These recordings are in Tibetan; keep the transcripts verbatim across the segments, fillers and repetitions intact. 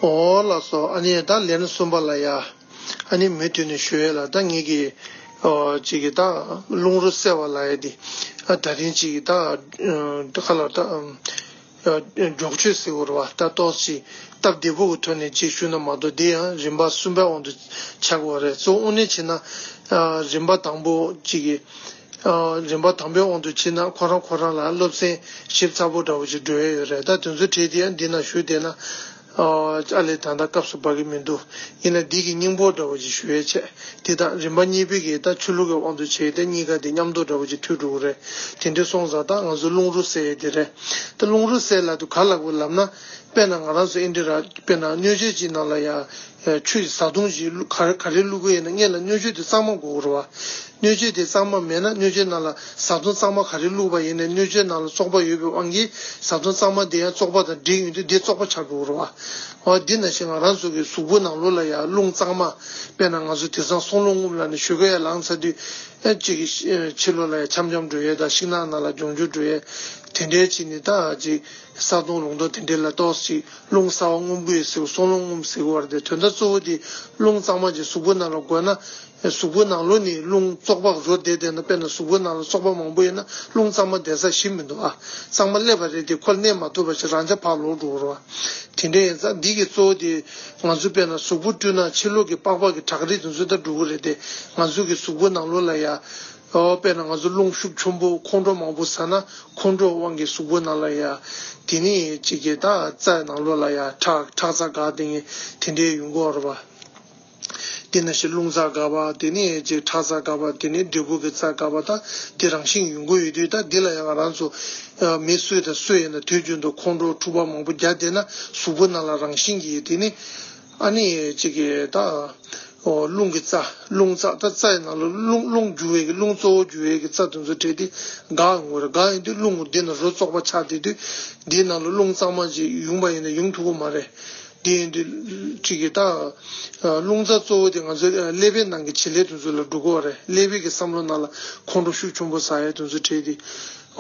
ཨོ་ལགས་སོ། ཨ་ནི་ད་ལན་གསུམ་པ་ལ་ཡ། ཨ་ནི་མུ་མཐུད་ནས་ཞུ་ཡས་ལ། ད་ངེད་ཀྱི་ཨོ་ཅིག་གི་ད་རླུང་རོ་བསལ་བ་ལ་ཡ་དེ། ཨ་ད་རིང་ཅིག་གི་ད་ཨ་ཁ་ལ་ད་ཨ་འཇོག་ཆོས་ཟེར་བ་རེད་བ། ད་ཏོག་ཙམ་སྟབས་བདེ་པོ་གི་ཐོག་ནས་ཅིག་ཞུ་ན་མ་གཏོགས། དེ་ཡང་རིམ་པ་གསུམ་པའི་དབང་དུ་ཆགས་པ་རེད། གཙོ་བོ་དངོས་གནས་བྱས་ན་ཨ་རིམ་པ་དང་པོ་ཅིག་གི་ཨ་རིམ་པ་དང་པོའི་དབང་དུ་བྱས་ན་ཁོ་རང་ཁོ་རང་ལ་སློབ་ཚན་ཞིབ་ཚགས་པོ་འདྲ་བོ་ཞིག་འགྲོ་ཡས་ཡོད་རེད། ད་དེ་ཚོ་གྲས་དེ་ཡང་འདི་ན་ཞུས་བསྡད་ན་ཨ་ཨ་ལས་ད་ལྟ་སྐབས་སུ་བབས་ཀྱི་མི་འདུག། ཡིན་ན་འདི་གི་སྙིང་པོ་འདྲ་བོ་ཞིག་ཞུ་ཡས་བྱས། དེ་དང་རིམ་པ་གཉིས་པའི་གི་ད་ཆོས་ལུགས་ཀྱི་དབང་དུ་བྱས་ཏེ་གཉིས་ཀ་དེ་མཉམ་དུ་འདྲ་བོ་ཞིག་མཐུད་འགྲོ་གི་རེད། དེ་འདྲ་སོང་ཙང་ད་ང་ཚོ་རླུང་རོ་བསལ་ཡས་དེ་རེད། ད་རླུང་རོ་བསལ་ལབ་དུས་ག་ལབ་དགོས་ལབ་ན། དཔེར་ན་ང་རང་ཚོ་ཨིན་དྲི་ར། དཔེར་ན་སྣོད་སྤྱོད་ཅིག་ནང་ལ་ཡ། ཨེ་ཆུ་ཡི་བཟའ་བཏུང་ཞིག་བླུག་ག་ག་རེ་བླུག་གི་ཡིན་ན། སྔོན་ལ་སྣོད་སྤྱོད་དེ་གཙང་མ་དགོས་རེད་བ། སྣོད་སྤྱོད་དེ་གཙང་མ་མེད་ན། སྣོད་སྤྱོད་ནང་ལ་བཟའ་བཏུང་གཙང་མ་ག་རེ་བླུགས་པ་ཡིན་ནའི། སྣོད་སྤྱོད་ནང་ལ་བཙོག་པ་ཡོད་པའི་དབང་གིས་བཟའ་བཏུང་གཙང་མ་དེ་ཡང་བཙོག་པ་དང་འདྲེས་ཡོང་དུས་དེ་བཙོག་པ་ཆགས་འགྲོ་གི་རེད་བ། འོ་འདི་ནང་བཞིན་ང་རང་ཚོ་གི་གཟུགས་པོ་ནང་ལོགས་ལ་ཡང་རླུང་གཙང་མ། དཔེར་ན་ང་ཚོ་དེང་སང་སྲོག་རླུང་རྔུབ་ལབ་ནས་ཞོགས་ཀས་ཡར་ལངས་ཚར་དུས། ཨེ་གཅིག་གི་ཕྱི་ལོགས་ལ་ཡང་འཆམ་འཆམ་འགྲོ་ཡས་དང་། ཤིང་ནགས་ནང་ལ་ལྗོང་ལྗོང་འགྲོ་ཡས། དེ་འདྲའི་ཅིག་ནི་ད་ཅིག་ས་དོང་ལུང་དོང་དེ་འདྲའི་ལ་ཏོག་ཙམ་རླུང་གསར་བ་རྔུབ་ཀྱི་ཡོད་ཟེར་བ། སྲོག་རླུང་རྔུབ་ཟེར་བ་རེད་དེ། དོན་དག་གཙོ་བོ་དེ་རླུང་གཙང་མ་ཅིག་གཟུགས་པོ་ནང་ལ་དགོས་ན། གཟུགས་པོ་ནང་ལོགས་ནས་རླུང་བཙོག་པ་རོ་བསྡད་བསྡད་ན། དཔེར་ན་གཟུགས་པོ་ནང་ལ་བཙོག་པ་མང་པོ་ཡོད་ན་རླུང་གཙང་མ་བསྡད་ས་ཞིག་མི་འདུག་ཨ། གཙང་མ་སླེབས་པ་རེད་དེ། ཁོ་གནས་མ་ཐུབ་པ་ཞིག་རང་འཇགས་ཕར་ལོག་འགྲོ་གི་རེད་བ། དེ་འདྲ་ཡིན་ཙང་འདི་གི་གཙོ་བོ་དེ། ང་ཚོ་དཔེར་ན་གཟུགས་པོ་བཀྲུས་ན་ཕྱི་ལོགས་ཀྱི་པགས་པ་གི་བྲག་རི་དེ་ཚོ་ད་འགྲོ་གི་རེད་དེ། ང་ཚོ་གི་གཟུགས་པོ་ནང་ལོགས་ལ་ཡ། ཨོ་དཔེར་ན་ང་ཚོ་རླུང་ཤུགས་ཆེན་པོ་ཁོང་ཁྲོ་མང་པོ་ཟ་ན། ཁོང་ཁྲོའི་དབང་གིས་གཟུགས་པོ་ནང་ལ་ཡ། དེ་ནས་ཅིག་གི་ད་རྩའི་ནང་ལོགས་ལ་ཡ་ཁྲག་ཁྲག་རྩ་འགག་དེ་ངས་དེ་འདྲའི་ཡོང་གི་ཡོད་རེད་བ། དེ་ནང་བཞིན་རླུང་རྩ་འགག་པ། དེ་ནས་ཅིག་ཁྲག་རྩ་འགག་པ། དེ་ནས་འབྲས་བུ་གི་རྩ་འགག་པ། ད་དེ་རང་བཞིན་ཡོང་གི་ཡོད་དུས། ད་འདི་ལ་ཡང་ང་རང་ཚོ་མི་སུ་དང་སུ་ཡིན་ན་དུས་རྒྱུན་དུ་ཁོང་ཁྲོ་འཁྲུག་པ་མང་པོ་རྒྱག་བསྡད་ན། གཟུགས་པོ་ནང་ལ་རང་བཞིན་གྱིས་དེ་ནི། ཨ་ནི་ཅིག་གི་ད། ཨོ་རླུང་གི་རྩ། རླུང་རྩ། ད་རྩ་ཡི་ནང་ལ་རླུང་རླུང་རྒྱུ་བའི་གི། རླུང་གཙོ་བོ་རྒྱུ་བའི་གི་རྩ་དེ་ཚོ་གྲས་དེ་འགག་ཡོང་གི་རེད། འགག་ཡོང་དུས་རླུང་འདི་ནང་རོ་བཙོག་པ་ཆགས་བསྡད་དུས། འདིའི་ནང་ལ་རླུང་གཙང་མ་ཅིག་ཡོང་པ་ཡིན་ན་ཡོང་ཐུབ་ཀྱི་མ་རེད། འདི་ཡིན་དུས་ཅིག་གི་ད། རླུང་རྩ་གཙོ་བོ་དེ་ང་ཚོའི་ཀླད་པའི་ནང་གི་བྱེད་ལས་དེ་ཚོ་ལ་འགྲོ་གི་ཡོད་རེད། ཀླད་པའི་གི་བསམ་བློ་ནང་ལ་ཁོང་ཁྲོ་ཤུགས་ཆེན་པོ་ཟ་ཡས་དེ་ཚོ་གྲས་དེ།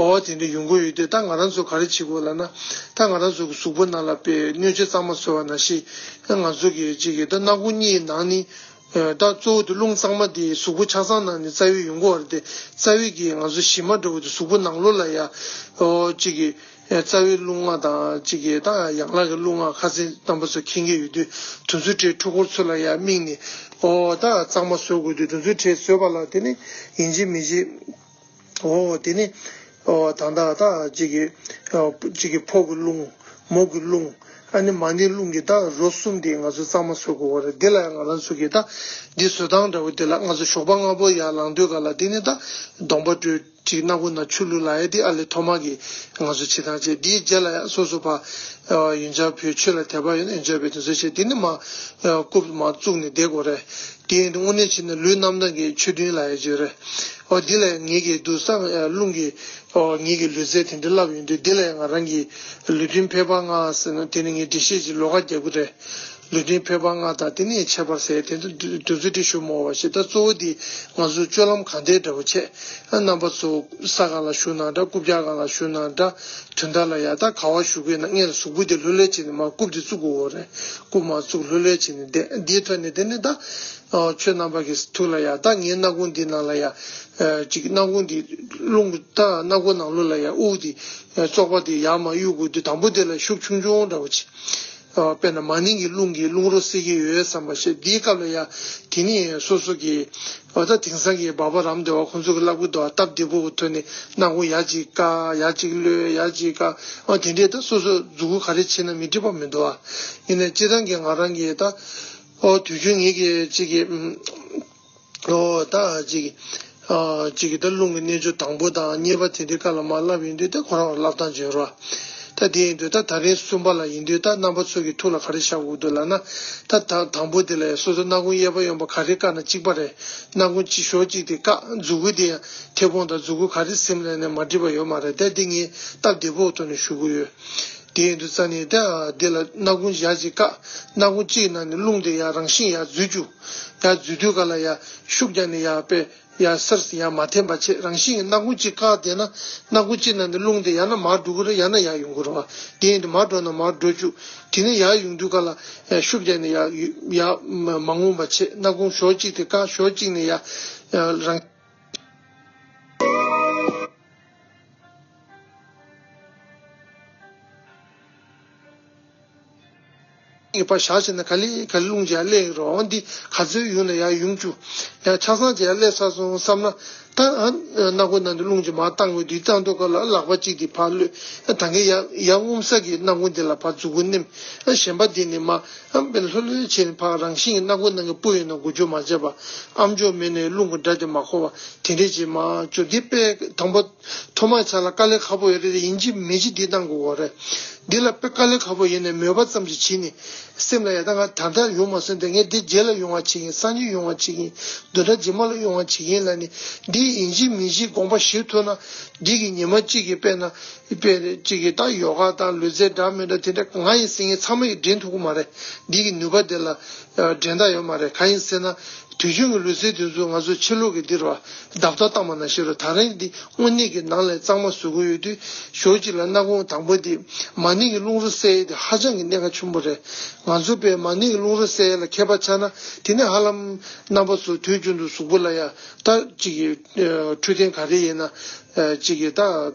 ཨོ་དེ་འདྲ་ཡོང་གི་ཡོད་དུས། ད་ང་རང་ཚོ་ག་རེ་བྱེད་དགོས་ལབ་ན། ད་ང་རང་ཚོ་གི་གཟུགས་པོ་ནང་ལ་དཔེ་སྣོད་བཅུད་གཙང་མ་བཟོ་བ་ནང་བཞིན། ང་ཚོ་གི་ཅིག་གི་ད་སྣ་ཁུང་གཉིས་ནང་ནི། ད་གཙོ་བོ་དེ་རླུང་གཙང་མ་དེ་གཟུགས་པོ་ཆ་ཚང་ནང་ནས་རྩ་བའི་ཡོང་གི་ཡོད་རེད་དེ། རྩ་བའི་གི་ང་ཚོ་གཞི་མ་འདྲ་བོ་དེ་གཟུགས་པོ་ནང་ལོགས་ལ་ཡ། ཨོ་ཅིག་གི་རྩ་བའི་རླུང་ལྔ་དང་། ཅིག་གི་ད་ཡན་ལག་གི་རླུང་ལྔ། ཁ་སང་རྣམ་པ་ཚོ་མཁྱེན་གྱི་ཡོད་དུས། དེ་ཚོའི་གྲས་འཕྲུལ་འཁོར་ཚོ་ལ་ཡ་དམིགས་ནས། ཨོ་ད་གཙང་མ་བཟོ་དགོས་དུས། དེ་ཚོའི་གྲས་བཟོས་པ་ལ་དེ་ནི་ཡིན་གཅིག་མིན་གཅིག། ཨོ་དེ་ནི། ཨོ་ད་ད་ད་ཅིག་གི། ཨོ་ཅིག་གི་ཕོ་གི་རླུང་། མོ་གི་རླུང་། ཨ་ནི་མ་ཎིའི་རླུང་གི་ད་རོ་གསུམ་དེ་ང་ཚོ་གཙང་མ་བཟོ་དགོས་པ་རེད། དེ་ལ་ཡང་ང་རང་ཚོ་གི་ད་འདི་བཟོ་སྟངས་འདྲ་བོ་དེ་ལ། ང་ཚོ་ཞོགས་པ་སྔ་པོ་ཡར་ལངས་དུས་ག་ལ། དེ་ནི་ད་གདོང་པ་བཀྲུས། ཅིག་སྣ་ཁུང་ནང་ཆུ་བླུགས་ལབ་ཡས་དེ་ཨ་ལས་ཐོག་མ་གི་ང་ཚོ་བྱེད་སྟངས་བྱས། དེའི་རྗེས་ལ་ཡང་སོ་སོ་ཕར་ཡོན་ཆབ་ཕུལ། ཆོས་ལ་དད་པ་ཡོད་ན་ཡོན་ཆབ་ཕུལ། དེ་ཚོ་བྱས། དེ་ནི་མར་རྐུབ་མར་བཙུགས་ནས་བསྡད་དགོས་རེད། དེ་ཡིན་དུས་དངོས་གནས་བྱས་ན་ལུས་རྣམ་དག་གི་ཆོས་མཐུན་ལབ་ཡས་ཅིག་ཡོད་རེད། ཨོ་འདི་ལ་ཡང་ངེད་ཀྱིས་འདུག་སེ་རླུང་གི། ཨོ་ངེད་ཀྱིས་ལུས་རྩལ་དེ་འདྲ་བསླབས་ཡོང་དུས། འདི་ལ་ཡང་ང་རང་གིས་ལུས་རྟེན་ཕལ་པ་ལྔ་ཟེར་ན། དེ་ནི་ངས་འགྲེལ་བཤད་ཅིག་ལོགས་ཀ་རྒྱག་གི་རེད། ལུས་རྟེན་ཕལ་པ་ལྔ་དང་། དེ་ནས་ཁྱད་པར་ཟེར་དེ་ཚོ་དུས་ཚོད་དེ་ཞུ་མ་འོས་པ་ཞིག། ད་གཙོ་བོ་དེ་ང་ཚོ་སྤྱོད་ལམ་གང་དེ་འདྲ་བོ་བྱས། ཨ་རྣམ་པ་ཚོ་ས་སྒང་ལ་བཞུགས་ན་འདྲ། རྐུབ་བཀྱག་སྒང་ལ་བཞུགས་ན་འདྲ། དོན་དག་ལ་ཡ་ད་ག་པར་བཞུགས་ཀྱི་ཡིན་ན། སྔོན་ལ་གཟུགས་པོ་དེ་ལྷོད་ལྷོད་བྱས་ནས་མར་རྐུབ་དེ་བཙུགས་དགོས་རེད། རྐུབ་མར་བཙུགས་ལྷོད་ལྷོད་བྱས་ནས་བསྡད། འདིའི་ཐོག་ནས་དེ་ནས་ད། ཨོ་ཁྱོད་རྣམ་པ་གི་ཐུགས་ལ་ཡ། ད་ངའི་སྣ་ཁུང་འདི་ནང་ལ་ཡ། ཨ་ཅིག་སྣ་ཁུང་འདི་རླུང་གི། ད་སྣ་ཁུང་ནང་ལོགས་ལ་ཡ་དབུགས་འདི་བཙོག་པ་འདི་ཡར་མར་གཡུག་དགོས་དུས། དང་པོ་དེ་ལ་ཤུགས་ཆུང་ཆུང་འདྲ་བོ་བྱེད། ཨ་དཔེར་ན་མ་ནིང་གི་རླུང་གིས་རླུང་རོ་བསལ་གྱི་ཡོད་བསམ་པ་ཞིག། འདིའི་སྐབས་ལ་ཡ་དེ་ནི་སོ་སོ་གི། ཨོ་ད་དེང་སང་གི་སྦག་སྦག་རམ་འདྲ་བ་ཁོང་ཚོ་གིས་བསླབ་ཀྱི་འདུག་པ། སྟབས་བདེ་པོ་གི་ཐོག་ནས་སྣ་ཁུང་ཡར་ཅིག་བཀག། ཡར་ཅིག་གློད། ཡར་ཅིག་བཀག། ཨོ་དེ་འདྲས་ད་སོ་སོ་མཛུབ་གུ་ག་རེ་བྱས་ན་མི་འགྲིག་པ་མི་འདུག་པ། ཡིན་ནའི་སྤྱིར་བཏང་གི་ང་རང་གིས་ད། ཨོ་དུས་རྒྱུན་ངེད་ཀྱིས་ཅིག་གི། ཨོ་ད་ཅིག་གི། ཨ་ཅིག་གི་ད་རླུང་གི་རྣལ་འབྱོར་དང་པོ་དང་གཉིས་པ་དེ་འདྲའི་སྐབས་ལ་མར་བསླབས་ཡོང་དུས། ད་ཁོ་རང་ལ་བསླབ་སྟངས་བྱོས་རོགས། ད་དེ་ཡིན་དུས་ད་ད་རིང་གསུམ་པ་ལ་ཡིན་དུས། ད་རྣམ་པ་ཚོ་གི་ཐུགས་ལ་ག་རེ་ཤར་དགོས་འདུག་ལབ་ན། ད་ད་དང་པོ་དེ་ལ་སོ་སོ་སྣ་ཁུང་གཡས་པ་གཡོན་པ་ག་རེ་བཀག་ན་གཅིག་པ་རེད། སྣ་ཁུང་གཅིག་ཞོག་གཅིག་དེ་བཀག། མཛུབ་གུ་དེ་ཡང་མཐེ་བོང་དང་མཛུབ་གུ་ག་རེ་ཟིན་ལབ་ནས་མ་འགྲིག་པ་ཡོད་མ་རེད། ད་འདི་ངས་སྟབས་བདེ་པོའི་ཐོག་ནས་ཞུ་གི་ཡོད། དེ་ཡིན་དུས་རྩ་ནས་ད་འདི་ལ་སྣ་ཁུང་ཡར་ཅིག་བཀག། སྣ་ཁུང་གཅིག་ནང་ནས་རླུང་དེ་ཡར་རང་བཞིན་ཡར་འཛུལ་རྒྱུ། ཡར་འཛུལ་དུས་ག་ལ་ཡར་ཤུགས་རྒྱག་ནས་ཡར་དཔེ། ཡར་སར་ཡར་མ་འཐེན་པ་བྱེད། རང་བཞིན་གྱི་སྣ་ཁུང་གཅིག་བཀག་བསྡད་ན་སྣ་ཁུང་གཅིག་ནང་ནས་རླུང་དེ་ཡར་ན་མར་འགྲོ་གི་རེད། ཡར་ན་ཡར་ཡོང་གི་རེད་བ། དེ་ཡིན་དུས་མར་འགྲོ་ན་མར་འགྲོ་བཅུག་དེ་ནས་ཡར་ཡོང་དུས་ག་ལ་ཤུབས་བརྒྱབ་ནས་ཡར་ཡར་མ་མ་ངོམས་པ་བྱེད། སྣ་ཁུང་ཕྱོགས་གཅིག་དེ་བཀག་ཕྱོགས་གཅིག་ནས་ཡར་རང་། ངེས་པར་བཞག་བྱས་ན་ག་ལེ་ག་ལེ་རླུང་ཅིག་ཡར་སླེབས་ཡོང་རོགས། འདི་ག་ཚོད་ཡོང་ན་ཡར་ཡོང་བཅུག་ཡང་ཆ་ཚང་ཅིག་ཡར་སླེབས་ཚར་སོང་བསམ་ན། ད་ཨ་སྣ་ཁུང་ནང་དུ་རླུང་ཅིག་མར་བཏང་དགོས་དུས་བཏང་དུས་ག་ལ་ལག་པ་གཅིག་དེ་ཕར་གློད། ད་གིན་ཡར་ཡར་རྔུབ་ས་གི་སྣ་ཁུང་དེ་ལ་ཕར་མཛུབ་གུ་མནན། ཨ་གཞན་པ་དེ་ནི་མར་ཨ་དཔེ་ལྷོད་ལྷོད་བྱས་ནས་ཕར་རང་བཞིན་གྱི་སྣ་ཁུང་ནང་གི་སྤུ་ཡིན་ན་འགུལ་སྐྱོད་མ་བྱས་པ། ཨམ་ཅོག་མེད་ནས་རླུང་གི་སྒྲ་དེ་མ་གོ་བ་དེ་འདྲས་ཅིག་མར་བཅུག་འདི་དཔེ་དང་པོ། ཐོག་མའི་ཆ་ལ་དཀའ་ལས་ཁག་པོ་ཡོད་རེད། ཡིན་གཅིག་མིན་གཅིག་འདི་གནང་དགོས་པ་རེད། འདི་ལ་དཔེ་དཀའ་ལས་ཁག་པོ་ཡིན་ནའི་མོས་པ་ཙམ་ཞིག་བྱས་ནས་སེམས་ལ་ཡ་ད་ང་ད་ལྟ་ཡོང་མ་སོང་། དེ་ངས་འདི་རྗེས་ལ་ཡོང་བ་བྱེད་ཀྱིན། སང་ཉིན་ཡོང་བ་བྱེད་ཀྱིན། བདུན་ཕྲག་རྗེས་མ་ལ་ཡོང་བ་བྱེད་ཀྱིན་ལབ་ནས་འདི་ཡིན་གཅིག་མིན་གཅིག་དགོངས་པ་བཞེས་ཐུབ་ན་འདི་གི་ཉི་མ་གཅིག་གི་དཔེར་ན་དཔེ་གཅིག་གི་ད་ཡོ་ག་དང་ལུས་རྩལ་འདྲ་མི་འདྲ་དེ་འདྲ་ང་ཡིན་ཟེར་མཁན་ཚང་མ་ཡིས་འདྲེན་ཐུབ་ཀྱི་མ་རེད། འདི་གི་ནུས་པ་དེ་ལ་འགྲན་ཟླ་ཡོད་མ་རེད། གང་ཡིན་ཟེར་ན། དུས་རྒྱུན་གྱི་ལུས་རྩལ་དེ་ཚོ་ང་ཚོ་ཕྱི་ལོགས་ཀྱི་འདིར་བ་བརྡབ་ཐག་བཏང་བ་ནང་བཞིན་རེད། ད་རིང་འདི་དངོས་གནས་ཀྱི་ནང་ལ་གཙང་མ་བཟོ་གི་ཡོད་དུས་ཞོགས་གཅིག་ལ་སྣ་ཁུང་དང་པོ་འདི་མ་ནིང་གི་རླུང་རོ་བསལ་ཡས་དེ་ཧ་ཅང་གི་གནད་འགག་ཆེན་པོ་རེད། ང་ཚོ་པས་མ་ནིང་གི་རླུང་རོ་བསལ་ཡས་ལ་མཁས་པ་ཆགས་ན་དེ་ནས་ཧ་ལམ་རྣམ་པ་ཚོ་དུས་རྒྱུན་དུ་གཟུགས་པོ་ལ་ཡ་ད་ཅིག་གི་འཕྲོད་བསྟེན་ག་རེ་ཡིན་ན། ཅིག་གིས་ད་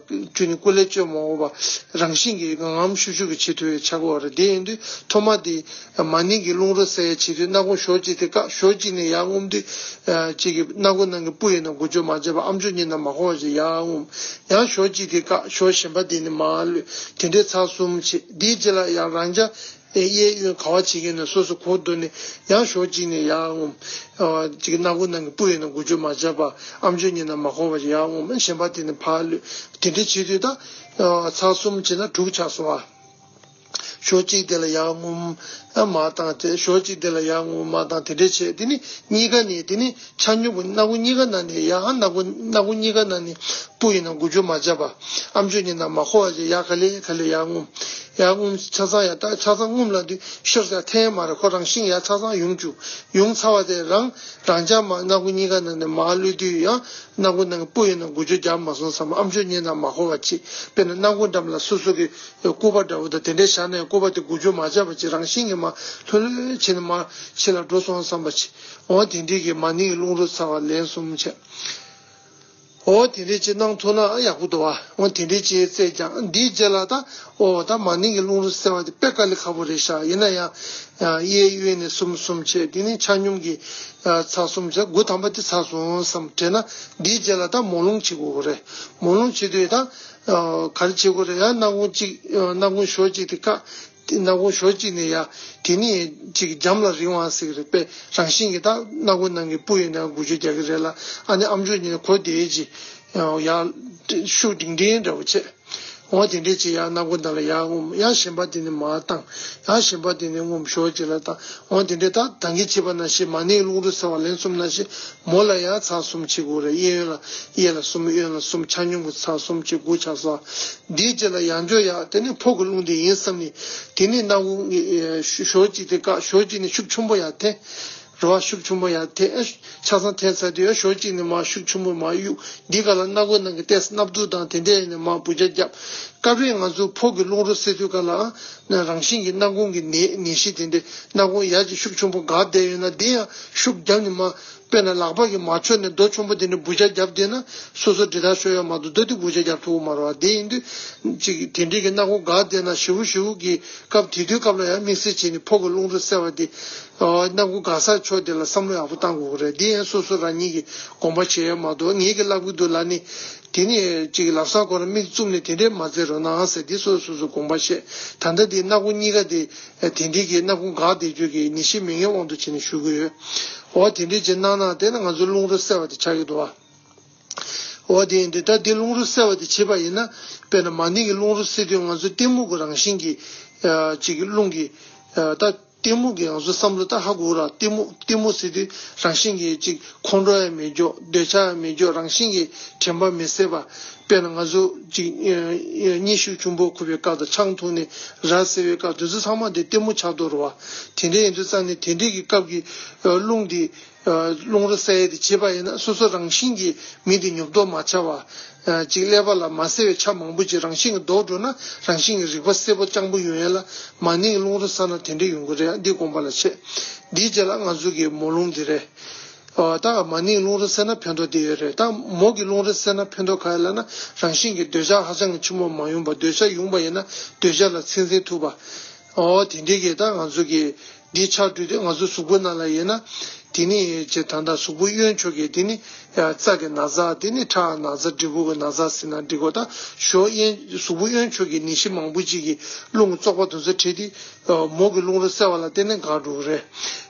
ཁྱོད་ནི་སྐུ་ལས་བསྐྱོན་མ་འོངས་པ་རང་བཞིན་གྱིས་ངམ་ཤུགས་ཤུགས་ཀྱི་བྱེད་ཐུབ་ཡོད་ཆགས་ཀྱི་ཡོད་རེད། དེ་ཡིན་དུས་ཐོག་མ་དེ་མ་ནིང་གི་རླུང་རོ་བསལ་ཡས་བྱེད་དུས་སྣ་ཁུང་ཕྱོགས་གཅིག་དེ་བཀག་ཕྱོགས་གཅིག་ནས་ཡར་རྔུབ་དུས་ཅིག་གིས་སྣ་ཁུང་ནང་གི་སྤུ་ཡིན་ན་འགུལ་སྐྱོད་མ་བྱས་པར་ཨམ་ཅོག་གཉིས་ནང་མ་གོ་བ་ཞིག་ཡར་རྔུབ། ཡང་ཕྱོགས་གཅིག་དེ་བཀག་ཕྱོགས་གཞན་པ་དེ་ནི་མར་གློད། དེ་འདྲའི་ཚར་གསུམ་བྱེད། དེའི་རྗེས་ལ་ཡང་རང་འཇགས། གཡས་གཡོན་ག་བ་བྱེད་ཀྱིན་ནས་སོ་སོ་གོ་བསྡུར་ནས་ཡང་ཕྱོགས་གཅིག་ནས་ཡར་ངོམ། ཅིག་སྣ་ཁུང་ནང་གི་སྤུ་ཡིན་ན་འགུལ་སྐྱོད་མ་བྱས་པ་ཨམ་ཅོག་གཉིས་ནང་མ་གོ་བ་ཞིག་ཡར་ངོམ། གཞན་པ་དེ་ནི་ཕར་གློད། དེ་འདྲ་བྱེད་དུས་ད་ཚར་གསུམ་བྱས་ན་དྲུག་ཆགས་སོང་བ། ཕྱོགས་གཅིག་དེ་ལ་ཡར་ངོམ། མར་བཏང་། དེ་ཕྱོགས་གཅིག་དེ་ལ་ཡར་ངོམ་མར་བཏང་དེ་འདྲ་བྱས། དེ་ནི་གཉིས་ཀ་ནས་དེ་ནི་ཆ་སྙོམས་ཀྱི་སྣ་ཁུང་གཉིས་ཀ་ནང་ནས་ཡར་སྣ་ཁུང་སྣ་ཁུང་གཉིས་ཀ་ནང་ནས་སྤུ་ཡིན་ན་འགུལ་སྐྱོད་མ་བྱས་པ་ཨམ་ཅོག་གཉིས་ནང་མ་གོ་བ་ཞིག་ཡར་ག་ལེ་ག་ལེ་ཡར་ངོམ། ཡར་ངོམ་ཆ་ཚང་ཡར་ད་ཆ་ཚང་ངོམ་ལ་དུས་ཤོར་ས་འཐེན་མ་རེད། ཁོ་རང་བཞིན་ཡར་ཆ་ཚང་ཡོང་བཅུག་ཡོང་ཚར་བ་དེ་རང་རང་འཇགས་མ་སྣ་ཁུང་གཉིས་ཀ་ནང་ནས་མར་གློད་དུས་ཡང་སྣ་ཁུང་ནང་གི་སྤུ་ཡིན་ན་འགུལ་སྐྱོད་རྒྱབ་མ་སོང་བསམ་ཨམ་ཅོག་གཉིས་ནང་མ་གོ་བ་ཅིག་དཔེར་ན་སྣ་ཁུང་འགྲམ་ལ་སོ་སོ་གི་སྐུད་པ་འདྲ་བོ་དང་དེ་འདྲའི་བཞག་ནས་སྐུད་པ་དེ་འགུལ་སྐྱོད་མ་བྱས་པ་ཅིག་རང་བཞིན་གྱིས་མར་ལྷོད་ལྷོད་བྱས་ནས་མར་ཕྱི་ལ་འགྲོ་སོང་བསམ་པ་ཅིག་འོ་དེ་འདྲའི་གི་མ་ནིང་གི་རླུང་རོ་བསལ་བ་ལན་གསུམ་བྱས། འོ་དེ་འདྲས་ཅིག་གནང་ཐུབ་ན་ཡག་པོ་འདུག་བ། འོ་དེ་འདྲས་ཅིག་བཙལ་ཀྱང་འདིའི་རྗེས་ལ་ད་འོ་ད་མ་ནིང་གི་རླུང་རོ་བསལ་བ་དེ་དཔེ་དཀའ་ལས་ཁག་པོ་རེད་ཤག་ཡིན་ན་ཡང་གཡས་གཡོན་ནས་གསུམ་གསུམ་བྱས། དེ་ནས་ཆ་སྙོམས་ཀྱི་ཚར་གསུམ་བྱས། དགུ་ཐམ་པ་དེ་ཚར་སོང་བསམ་དྲན་ན་འདིའི་རྗེས་ལ་ད་སྨོན་ལམ་བྱེད་དགོས་རེད། སྨོན་ལམ་བྱེད་དུས་ད་ག་རེ་བྱེད་དགོས་རེད། ཡང་སྣ་ཁུང་གཅིག་སྣ་ཁུང་ཕྱོགས་གཅིག་དེ་བཀག་དེ་སྣ་ཁུང་ཕྱོགས་གཅིག་ནས་ཡར། དེ་ནས་ཅིག་འཇམ་ལ་རིང་བ་ཟེར་གི་རེད་པས། རང་བཞིན་གྱིས་ད་སྣ་ཁུང་ནང་གི་སྤུ་ཡིན་ན་འགུལ་སྐྱོད་རྒྱག་གི་རེད་ལ། ཨ་ནི་ཨམ་ཅོག་གཉིས་ནས་གོ་བདེ་ཅིག་ཡར་ཤུགས་སྒྲིང་སྒྲིང་འདྲ་བོ་བྱས། འོ་དེ་འདྲས་ཅིག་ཡར་སྣ་ཁུང་ནང་ལ་ཡར་ངོམ། ཡང་གཞན་པ་དེ་ནས་མར་བཏང་། ཡང་གཞན་པ་དེ་ནས་ངོམ་ཕྱོགས་གཅིག་ལ་བཏང་། འོ་དེ་འདྲས་ད་ད་གིན་བྱས་པ་ནང་བཞིན་མ་ནིང་རླུང་རོ་བསལ་བ་ལན་གསུམ་ནང་བཞིན་མོ་ལ་ཡང་ཚར་གསུམ་བྱེད་དགོས་རེད། གཡས་གཡོན་ལ་གཡས་ལ་གསུམ་གཡོན་ལ་གསུམ་ཆ་སྙོམས་ཀྱི་ཚར་གསུམ་བྱས་དགུ་ཆགས་སོང་། འདིའི་རྗེས་ལ་ཡང་བསྐྱར་ཡར་དེ་ནི་ཕོ་གི་རླུང་དེ་ཡིན་བསམ་ནས་དེ་ནི་སྣ་ཁུང་ཕྱོགས་གཅིག་དེ་བཀག་ཕྱོགས་གཅིག་ནས་ཤུགས་ཆེན་པོ་ཡར་འཐེན། རེད་བ། ཤུགས་ཆེན་པོ་ཡར་འཐེན། ཆ་ཚང་འཐེན་ཚར་དུས་ཡང་ཕྱོགས་གཅིག་ནས་མར་ཤུགས་ཆེན་པོ་མར་གཡུག་འདི་ག་ལ་སྣ་ཁུང་ནང་གི་ཏོག་ཙམ་སྣབས་རྡུལ་དང་དེ་འདྲས་ཡིན་ནས་མར་འབུད་རྒྱག་རྒྱབ། སྐབས་རེ་ང་ཚོ་ཕོ་གི་རླུང་རོ་བསལ་དུས་ག་ལ་རང་བཞིན་གྱི་སྣ་ཁུང་གི་ནད་ནད་གཞི་དེ་འདྲས་སྣ་ཁུང་ཡར་གྱི་ཤུགས་ཆེན་པོ་འགག་བསྡད་ཡོད་ན་དེ་ཡང་ཤུགས་བརྒྱབ་ནས་མར། དཔེར་ན་ལག་པ་གི་མར་ཕྱོགས་ནས་རྡོ་ཆེན་པོ་དེ་འདྲ་འབུད་རྒྱག་བརྒྱབ་བསྡད་ན་སོ་སོ་འདྲེད་བརྡར་ཤོར་ཡ་མ་གཏོགས་རྡོ་དེ་འབུད་རྒྱག་བརྒྱབ་ཐུབ་ཀྱི་མ་རེད་བ། དེ་ཡིན་དུས་ཅིག་དེ་འདྲའི་གི་སྣ་ཁུང་འགག་བསྡད་ན་ཞེ་པོ་ཞེ་པོ་གི་སྐབས་དེ་དུས་སྐབས་ལ་ཡང་དམིགས་བསལ་བྱས་ནས་ཕོ་གི་རླུང་རོ་བསལ་བ་དེ་སྣ་ཁུང་འགག་སའི་ཕྱོགས་དེ་ལ་བསམ་བློ་ཡག་པོ་བཏང་དགོས་ཀྱི་རེད། དེ་ཡང་སོ་སོ་རང་ཉིད་ཀྱིས་དགོངས་པ་བཞེས་ཡ་མ་གཏོགས་ངེད་ཀྱིས་ལབ་ཀྱི་འདུག་ལབ་ནས་དེ་ནས་ཅིག་ལབ་ས་ཁོ་རང་མིག་བཙུམ་ནས་དེ་འདྲས་མ་མཛད་རོགས་གནང་ཟེར། དེ་སོ་སོ་སོ་དགོངས་པ་བཞེས། ད་ལྟ་དེ་སྣ་ཁུང་གཉིས་ཀ་དེ། དེ་འདྲའི་གི་སྣ་ཁུང་འགག་བསྡད་རྒྱུ་གི་ནད་གཞི་མེད་མཁན་དབང་དུ་བྱས་ནས་ཞུ་གི་ཡོད། འོ་དེ་འདྲའི་ཅིག་གནང་ན་དེ་ནི་ང་ཚོའི་རླུང་རོ་བསལ་བ་དེ་ཆགས་ཀྱི་འདུག་བ། འོ་དེ་ཡིན་དུས་ད་དེ་རླུང་རོ་བསལ་བ་དེ་བྱེད་པ་ཡིན་ན་དཔེར་ན་མ་ནིང་གི་རླུང་རོ་བསལ་དུས་ང་ཚོའི་གཏི་མུག་གི་རང་བཞིན་གྱི་ཅིག་གི་རླུང་གི་ད་གཏི་མུག་གི་ང་ཚོའི་བསམ་བློ་ད་ཧ་གོ་ར། གཏི་མུག་གཏི་མུག་ཟེར་དུས་རང་བཞིན་གྱི་ཅིག་ཁོང་ཁྲོ་ཡང་མེད་རྒྱུ་འདོད་ཆགས་ཡང་མེད་རྒྱུ་རང་བཞིན་གྱི་དྲན་པ་མི་ཟད་པ། དཔེར་ན་ང་ཚོ་ཅིག་ཨ་ཨ་གཉིད་ཤུགས་ཆུང་པོ་ཁུག་པའི་སྐབས་དང་ཆང་འཐུང་ནས་ར་བཟི་བའི་སྐབས་དེ་ཚོ་ཚང་མ་དེ་ལྟད་མོ་ཆགས་འགྲོ་རེད་བ། དེ་འདྲ་ཡིན་དུས་ཙང་ནས་དེ་འདྲའི་གི་སྐབས་ཀྱི་ཨ་རླུང་དེ་ཨ་རླུང་རོ་བསལ་ཡས་དེ་བྱེད་པ་ཡིན་ན་སོ་སོ་རང་བཞིན་གྱིས་མི་དེ་ཉོབ་ཏོ་མ་ཆགས་པ། ཨ་ཅིག་ཀླད་པ་ལ་མ་བསལ་བའི་ཆ་མང་པོ་ཅིག་རང་བཞིན་གྱིས་ལྡོག་འགྲོ་ན་རང་བཞིན་གྱིས་རིག་པ་གསལ་པོ་སྤྱང་པོ་ཡོང་ཡས་ལ་མ་ཎིའི་རླུང་རོ་བསལ་ན་དེ་འདྲ་ཡོང་གི་རེད། འདི་དགོངས་པ་ལ་བྱེད། འདིའི་རྗེས་ལ་ང་ཚོ་གི་མོ་རླུང་འདི་རེད། ཨོ་ད་མ་ཎིའི་རླུང་རོ་བསལ་ན་ཕན་ཐོགས་དེ་ཡོད་རེད། ད་མོ་གི་རླུང་རོ་བསལ་ན་ཕན་ཐོགས་ག་རེ་ལབ་ན་རང་བཞིན་གྱིས་འདོད་ཆགས་ཧ་ཅང་གི་ཆེན་པོ་མ་ཡོང་པ། འདོད་ཆགས་ཡོང་པ་ཡིན་ན་འདོད་ཆགས་ལ་ཚད་འཛིན་ཐུབ་པ། ཨོ་དེ་འདྲའི་གི་ད་ང་ཚོ་གི་འདི་ཆགས་དུས་དེ་ང་ཚོ་གཟུགས་པོ་ནང་ལ་ཡིན་ན་དེ་ནི་ཅེ་ད་ད་གཟུགས་པོ་གཡོན་ཕྱོགས་ཀྱི་དེ་ནི་རྩ་གི་ན་ཚ། དེ་ནི་ཁྲག་ན་ཚ། འབྲས་བུ་གི་ན་ཚ་ཟེར་ན་འགྲིག་གོ། ད་གཞོགས་གཡས་གཟུགས་པོ་གཡོན་ཕྱོགས་ཀྱི་ནད་གཞི་མང་པོ་ཅིག་གི་རླུང་བཙོག་པ་དེ་ཚོ་བྲིས་ཏེ་མོ་གི་རླུང་རོ་བསལ་བ་ལ་བརྟེན་ནས་འགག་འགྲོ་གི་རེད།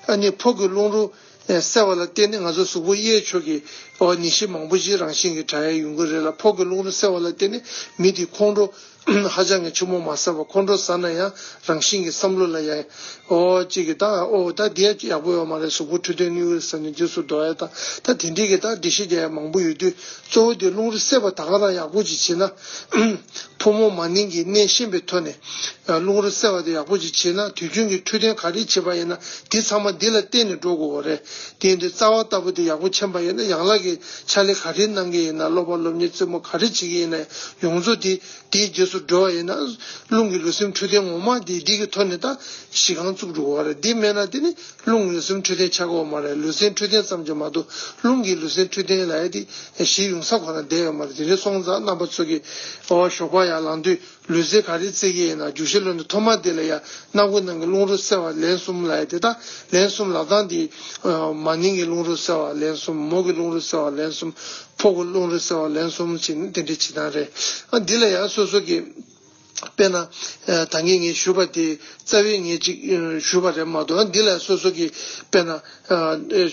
ཨ་ནི་ཕོ་གི་རླུང་རོ་ཨེ་བསལ་བ་ལ་བརྟེན་ནས་ང་ཚོ་གཟུགས་པོ་གཡས་ཕྱོགས་ཀྱི་ཨོ་ནད་གཞི་མང་པོ་ཞིག་རང་བཞིན་གྱིས་དྲག་ཡས་ཡོང་གི་རེད་ལ། ཕོ་གི་རླུང་རོ་བསལ་བ་ལ་བརྟེན་ནས་མི་དེ་ཁོང་ཁྲོ་ཧ་ཅང་གི་ཆེན་པོ་མ་ཟ་བ། ཁོང་ཁྲོ་ཟ་ན་ཡང་རང་བཞིན་གྱིས་བསམ་བློ་ལ་ཡ་ཨོ་ཅིག་གི་ད་ཨོ་ད་དེ་ཡག་པོ་ཡོད་མ་རེད། གཟུགས་པོ་འཕྲོད་བསྟེན་གཡུག་ཟ་ནས་རྗེས་སུ་འགྲོ་ཡ་ད་ད་དེ་འདྲས་ཀྱི་ད་འགྲེལ་བཤད་རྒྱག་ཡ་མང་པོ་ཡོད་དུས་གཙོ་བོ་དེ་རླུང་རོ་བསལ་བ་ད་ག་རང་ཡག་པོ་ཅིག་བྱེད་ན། ཕོ་མོ་མ་ནིང་གི་གནད་ཤེས་པའི་ཐོག་ནས་རླུང་རོ་བསལ་བ་དེ་ཡག་པོ་ཅིག་བྱེད་ན་དུས་རྒྱུན་གྱི་འཕྲོད་བསྟེན་ག་རེ་བྱེད་པ་ཡིན་ན་དེ་ཚང་མ་འདི་ལ་བརྟེན་ནས་འགྲོ་དགོས་པ་རེད། དེ་ཡིན་དུས་རྩ་བ་ལྟ་བུ་དེ་ཡག་པོ་མཁྱེན་པ་ཡིན་ན་ཡང་ལག་གི་ཕྱག་ལས་ག་རེ་གནང་གི་ཡིན་ན་སློབ་པ་སློབ་གཉེར་རྩེད་མོ་ག་རེ་བྱེད་ཀྱི་ཡིན་ན་ཡོངས་རྫོགས་དེ་དེའི་རྗེས་སུ་འགྲོ་བ་ཡིན་ན་རླུང་གི་ལུས་སེམས་འཕྲོད་བསྟེན་ངོ་མ་དེ་འདི་གི་ཐོག་ནས་ད་གཞི་རྐང་བཙུགས་འགྲོ་དགོས་པ་རེད། འདི་མེད་ན་དེ་ནི་རླུང་ལུས་སེམས་འཕྲོད་བསྟེན་ཆགས་ཀྱི་ཡོད་མ་རེད། ལུས་སེམས་འཕྲོད་བསྟེན་ཙམ་གྱིས་མ་གཏོགས་རླུང་གི་ལུས་སེམས་འཕྲོད་བསྟེན་ལབ་ཡ་དེ་གཞི་ཡོང་ས་ཁོ་ན་བསྡད་ཡོད་མ་རེད། དེ་འདྲ་སོང་ཙང་རྣམ་པ་ཚོ་གིས་ཨོ་ཞོགས་པ་ཡར་ལངས་དུས་ལུས་རྩལ་ག་རེ་རྩེ་གི་ཡིན་ན་རྒྱུགས་ཤར་ལོན་དུས་ཐོག་མ་དེ་ལ་ཡ་སྣ་སྒོ་ནང་གི་རླུང་རོ་བསལ་བ་ལན་གསུམ་ལབ་ཡ་དེ། ད་ལན་གསུམ་ལབ་སྟངས་དེ་མ་ནིང་གི་རླུང་རོ་བསལ་བ་ལན་གསུམ། མོ་གི་རླུང་རོ་བསལ་བ་ལན་གསུམ། ཕོ་གི་རླུང་རོ་བསལ་བ་ལན་གསུམ་བྱས་ནས་དེ་འདྲའི་བྱེད་སྟངས་རེད། ཨ་འདི་ལ་ཡང་སོ་སོ་གི་དཔེར་ན་ད་གིན་ངས་ཞུས་པ་དེ་རྩ་བའི་ངས་ཅིག་ཞུས་པ་རེད་མ་གཏོགས་འདི་ལ་སོ་སོ་གི་དཔེར་ན་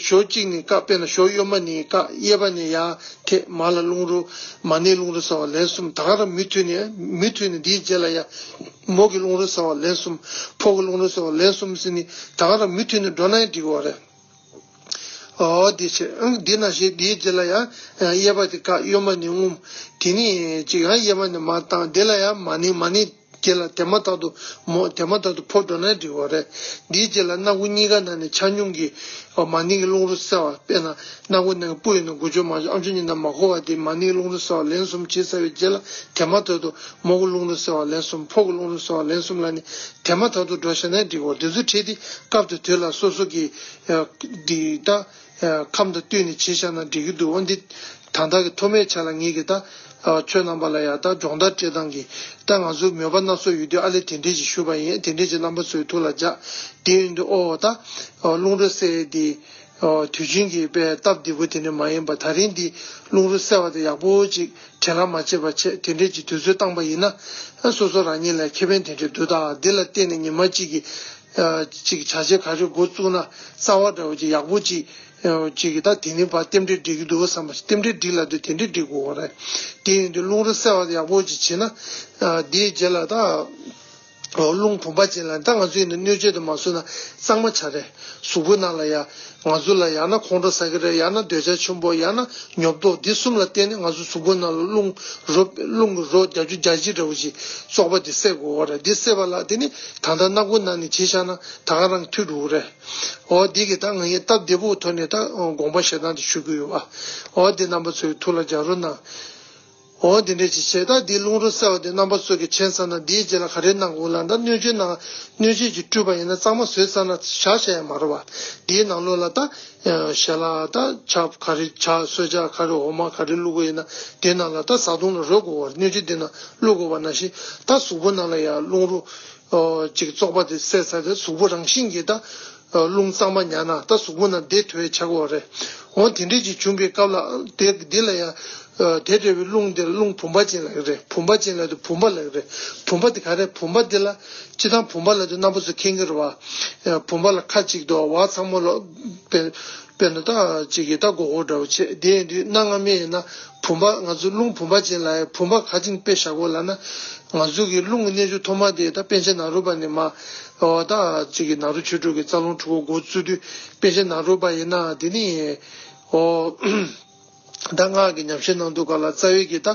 ཞོགས་གཅིག་ནས་བཀག་དཔེར་ན་ཞོགས་གཡོན་མ་ནས་བཀག་གཡས་པ་ནས་ཡར་ཐད་མར་ལ་རླུང་རོ་མ་ནིང་རླུང་རོ་བསལ་བ་ལན་གསུམ། ད་ག་རང་མུ་མཐུད་ནས་མུ་མཐུད་ནས་འདིའི་རྗེས་ལ་ཡ་མོ་གི་རླུང་རོ་བསལ་བ་ལན་གསུམ། ཕོ་གི་རླུང་རོ་བསལ་བ་ལན་གསུམ་ཟེར་ནས་ད་ག་རང་མུ་མཐུད་ནས་འགྲོ་ན་ཡང་འགྲིག་གི་རེད། ཨོ་དེ་བྱས་ཨང་འདི་ནང་བཞིན་འདིའི་རྗེས་ལ་ཡང་གཡས་པ་དེ་བཀག་གཡོན་མ་ནས་རྔུབ། དེ་ནས་ཅིག་ཡང་གཡས་མ་ནས་མར་བཏང་། དེ་ལ་ཡང་མ་ནིང་མ་ནིང་རྗེས་ལ་དེ་མ་ཐག་ཏུ་མོ་དེ་མ་ཐག་ཏུ་ཕོ་འགྲོ་ན་འགྲིག་གི་རེད། འདིའི་རྗེས་ལ་སྣ་སྒོ་གཉིས་ཀ་ནང་ནས་ཆ་སྙོམས་ཀྱི་ཨོ་མ་ནིང་གི་རླུང་རོ་བསལ་བ། དཔེར་ན་སྣ་སྒོ་ནང་གི་སྤུ་ཡིན་ན་དགུ་ཆོས་མང་ཆོས་ཨམ་ཅོག་གཉིས་ནང་མ་གོ་བ་དེ་མ་ནིང་གི་རླུང་རོ་བསལ་བ་ལན་གསུམ་བྱས་ཚར་བའི་རྗེས་ལ་དེ་མ་ཐག་ཏུ་མོ་གི་རླུང་རོ་བསལ་བ་ལན་གསུམ། ཕོ་གི་རླུང་རོ་བསལ་བ་ལན་གསུམ་ལབ་ནས་དེ་མ་ཐག་ཏུ་འགྲོ་བྱས་ན་འགྲིག་གི་རེད། དེ་ཚོ་བྲིས་ཏེ་སྐབས་དང་དུས་ལ་སོ་སོ་གི་འདི་ད་ཁམས་དང་བསྟུན་ནས་བྱས་བཞག་ན་འགྲིག་གི་འདུག་འོ་འདི་ད་ལྟ་གི་ཐོག་མའི་ཆ་ལ་ངེད་ཀྱི་ད་ཆོས་རྣམ་པ་ལ་ཡ་ད་སྦྱོང་བརྡར་སྤྲད་སྟངས་ཀྱི་ད་ང་ཚོ་མོས་པ་སྣ་ཚོགས་ཡོད་དུས་ཨ་ལས་དེ་འདྲས་ཅིག་ཞུས་པ་ཡིན། དེ་འདྲས་ཅིག་རྣམ་པ་ཚོའི་ཐུགས་ལ་འཇགས། དེ་ཡིན་དུས་ཨོ་ད་རླུང་རོ་བསལ་ཡས་འདི་དུས་རྒྱུན་གྱི་དཔེ་སྟབས་བདེ་པོ་དེ་འདྲས་མ་ཡིན་པ་ད་རིང་འདི་རླུང་རོ་བསལ་བ་དེ་ཡག་པོ་ཅིག་དྲན་ལ་མ་བྱས་པ་བྱས་དེ་འདྲས་ཀྱི་དུས་ཚོད་བཏང་པ་ཡིན་ན་སོ་སོ་རང་ཉིད་ལ་ཁེ་ཕན་དེ་འདྲས་འདུག་ད་འདི་ལ་བརྟེན་ནས་ཉི་མ་གཅིག་གི་ཅིག་བྱ་བྱེད་ག་རེ་འགོ་བཙུགས་ན་རྩ་བ་འདྲ་བོ་ཅིག་ཡག་པོ་ཅིག་ཅིག་གི་ད་དེ་ནི་ཕར་རྟེན་འབྲེལ་འགྲིག་གི་འདུག་བསམ་པ་ཞིག་རྟེན་འབྲེལ་འགྲིག་ལ་དུ་དེ་འདྲས་འགྲིག་དགོས་པ་རེད། དེ་ཡིན་དུས་རླུང་རོ་བསལ་བ་ཡག་པོ་ཅིག་བྱས་ན་འདིའི་རྗེས་ལ་ད། རླུང་བུམ་པ་ཅན་ལ་ད་ང་ཚོ་ཡིན་ན་སྣོད་བཅུད་དུ་མ་བཟོས་ན་གཙང་མ་ཆགས་རེད། གཟུགས་པོ་ནང་ལ་ཡ་ང་ཚོ་ལ་ཡང་ན་ཁོང་ཁྲོ་ཟ་གི་རེད། ཡང་ན་འདོད་ཆགས་ཆེན་པོ། ཡང་ན་ཉོབ་ཏོ། འདི་གསུམ་ལ་བརྟེན་ནས་ང་ཚོ་གཟུགས་པོ་ནང་ལ་རླུང་རོ་རླུང་གི་རོ་བརྒྱད་ཅུ་གྱ་གཅིག་འདྲ་བོ་ཞིག་བཙོག་པ་འདི་བསད་དགོས་པ་རེད། འདི་བསད་པ་ལ་དེ་ནི་ད་ལྟ་སྣ་སྒོ་ནང་ནས་བྱས་བཞག་ན་ད་ག་རང་འཐུས་འགྲོ་གི་རེད། འོ་འདི་གི་ད་ང་ཡི་སྟབས་བདེ་པོའི་ཐོག་ནས་ད་དགོངས་པ་བཞེས་སྟངས་དེ་ཞུ་གི་ཡོད་པ། འོ་འདི་རྣམ་པ་ཚོའི་ཐུགས་ལ་འཇགས་རོགས་གནང་། འོ་དེ་འདྲས་ཅིག་བྱས། ད་འདི་རླུང་རོ་བསལ་བ་དེ་རྣམ་པ་ཚོ་གིས་མཁྱེན་ཚར་ན་འདིའི་རྗེས་ལ་ག་རེ་གནང་དགོས་ལབ་ན་སྣོད་བཅུད་ནང་སྣོད་བཅུད་ཀྱི་སྤྲུལ་པ་ཡིན་ན་གཙང་མ་བཟོས་ཚར་ན་བཞག་བཞག་ཡ་མ་རེད་བ། འདིའི་ནང་ལོགས་ལ་ད་ཞལ་ལག་ད་ཆབ་ག་རེ་ཇ་གསོལ་ཇ་ག་རེ་འོ་མ་ག་རེ་བླུགས་དགོས་ཡིན་ན་དེ་ནང་ལ་ད་བཟའ་བཏུང་ལ་རོལ་དགོས་པ་རེད། སྣོད་བཅུད་དེ་ནང་བླུགས་དགོས་པ་ནང་བཞིན་ད་གཟུགས་པོ་ནང་ལ་ཡ་རླུང་རོ་ཅིག་བཙོག་པ་དེ་བསལ་ཚར་ཏེ་གཟུགས་པོ་རང་བཞིན་གྱིས་ད། རླུང་གཙང་མ་ཉར་ན་ད་གཟུགས་པོ་ནང་བདེ་ཐུབ་ཡ་ཆགས་ཀྱི་ཡོད་རེད། འོ་དེ་འདྲས་ཅིག་བྱུང་བའི་སྐབས་ལ་དེ་འདི་ལ་ཡང་དེ་འདྲ་བའི་རླུང་འདིར་རླུང་བུམ་པ་ཅན་ལབ་ཀྱི་རེད། བུམ་པ་ཅན་ལབ་དུས་བུམ་པ་ལབ་ཀྱི་རེད། བུམ་པ་དེ་ག་རེད། བུམ་པ་འདི་ལ་སྤྱིར་བཏང་བུམ་པ་ལབ་དུས་རྣམ་པ་ཚོ་མཁྱེན་གྱི་རེད་བ། བུམ་པ་ལ་ཁ་གཅིག་ཏུ་འོག་ཚང་མ་ལོག་དཔེར་དཔེར་ན་ད་གཅིག་གིས་ད་མགོ་སྐོར་འདྲ་བོ་བྱེད། དེ་ཡིན་དུས་གནའ་སྔ་མོ་ཡིན་ན་བུམ་པ་ང་ཚོ་རླུང་བུམ་པ་ཅན་ལབ་ཡ་བུམ་པ་ག་ཅིག་དཔེ་བཞག་གོ་ལབ་ན་ང་ཚོ་གི་རླུང་གི་གནས་ཚུལ་ཐོག་མ་དེ་ད་པཎ་ཆེན་ནཱ་རོ་པ་ནས་མར། ཨོ་ད་ཅིག་གི་ནཱ་རོ་ཆོས་དྲུག་གི་རྩ་རླུང་དྲུག་པོ་འགོ་བཙུགས་དུས་པཎ་ཆེན་ནཱ་རོ་པ་ཡིན་ན་དེ་ནི་ཨོ་ ད་སྔགས་ཀྱི་ཉམས་བཞེས་གནང་དུས་སྐབས་ལ་རྩ་བའི་གི་ད་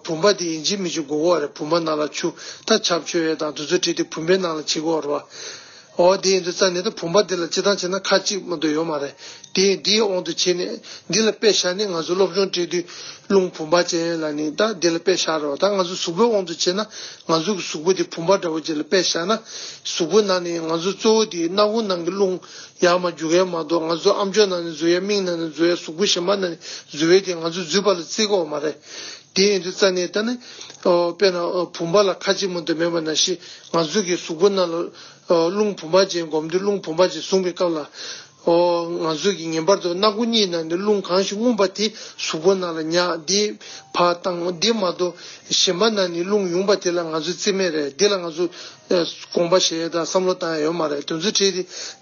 བུམ་པ་དེ་ཡིན་གཅིག་མིན་གཅིག་དགོས་ཀྱི་ཡོད་རེད། བུམ་པ་ནང་ལ་ཆུ་ད་ཆབ་མཆོད་ཡས་དང་དེ་ཚོ་བྲིས་ཏེ་བུམ་པའི་ནང་ལ་བྱེད་ཀྱི་ཡོད་རེད་བ། འོ་དེ་ཡིན་དུས་རྩ་ནས་ད་བུམ་པ་དེ་ལ་སྤྱིར་བཏང་བྱས་ན་ཁ་གཅིག་མ་གཏོགས་ཡོད་མ་རེད། དེ་འདིའི་དབང་དུ་བྱས་ནས་འདི་ལ་དཔེ་བཞག་ནས་ང་ཚོ་སློབ་སྦྱོང་སྤྲད་དུས་རླུང་བུམ་པ་ཅན་ལ་ནི་ད་འདི་ལ་དཔེ་བཞག་རོགས། ད་ང་ཚོ་གཟུགས་པོའི་དབང་དུ་བྱས་ན་ང་ཚོ་གི་གཟུགས་པོ་དེ་བུམ་པ་འདྲ་བོ་ཅིག་ལ་དཔེ་བཞག་ན། གཟུགས་པོ་ནང་ནས་ང་ཚོ་གཙོ་བོ་དེ་སྣ་ཁུང་ནང་གི་རླུང་ཡར་མར་རྒྱུག་ཡས་མ་གཏོགས། ང་ཚོ་ཨམ་ཅོག་ནང་ནས་འཛུལ་ཡས། མིག་ནང་ནས་འཛུལ་ཡས། གཟུགས་པོ་གཞན་པ་ནང་ནས་འཛུལ་ཡས་དེ་ང་ཚོ་འཛུལ་བ་ལ་བརྩི་གི་ཡོད་མ་རེད། དེ་ཡིན་དུས་རྩ་ནས་ད་ནི་ཨོ་དཔེར་ན་ཨོ་བུམ་པ་ལ་ཁ་གཅིག་མ་གཏོགས་མེད་པ་ནང་བཞིན་ང་ཚོ་གི་གཟུགས་པོ་ནང་ལ་ཨོ་རླུང་བུམ་པ་ཅན་སྒོམ་དུས་རླུང་བུམ་པ་ཅན་བཟུང་བའི་སྐབས་ལ། ཨོ་ང་ཚོ་གིས་ངེས་པར་དུ་སྣ་ཁུང་གཉིས་ནང་ནས་རླུང་གང་ཞིག་མངོན་པ་དེ་གཟུགས་པོ་ནང་ལ་ཉར། དེ་ཕར་བཏང་། དེ་མ་གཏོགས་གཞན་པ་ནང་ནས་རླུང་ཡོང་པ་དེ་ལ་ང་ཚོས་བརྩི་མེད་རེད། དེ་ལ་ང་ཚོ་ཨེ་དགོངས་པ་བཞེས་ཡས་དང་བསམ་བློ་བཏང་ཡས་ཡོད་མ་རེད། དེ་ཚོ་བྲིས་ཏེ་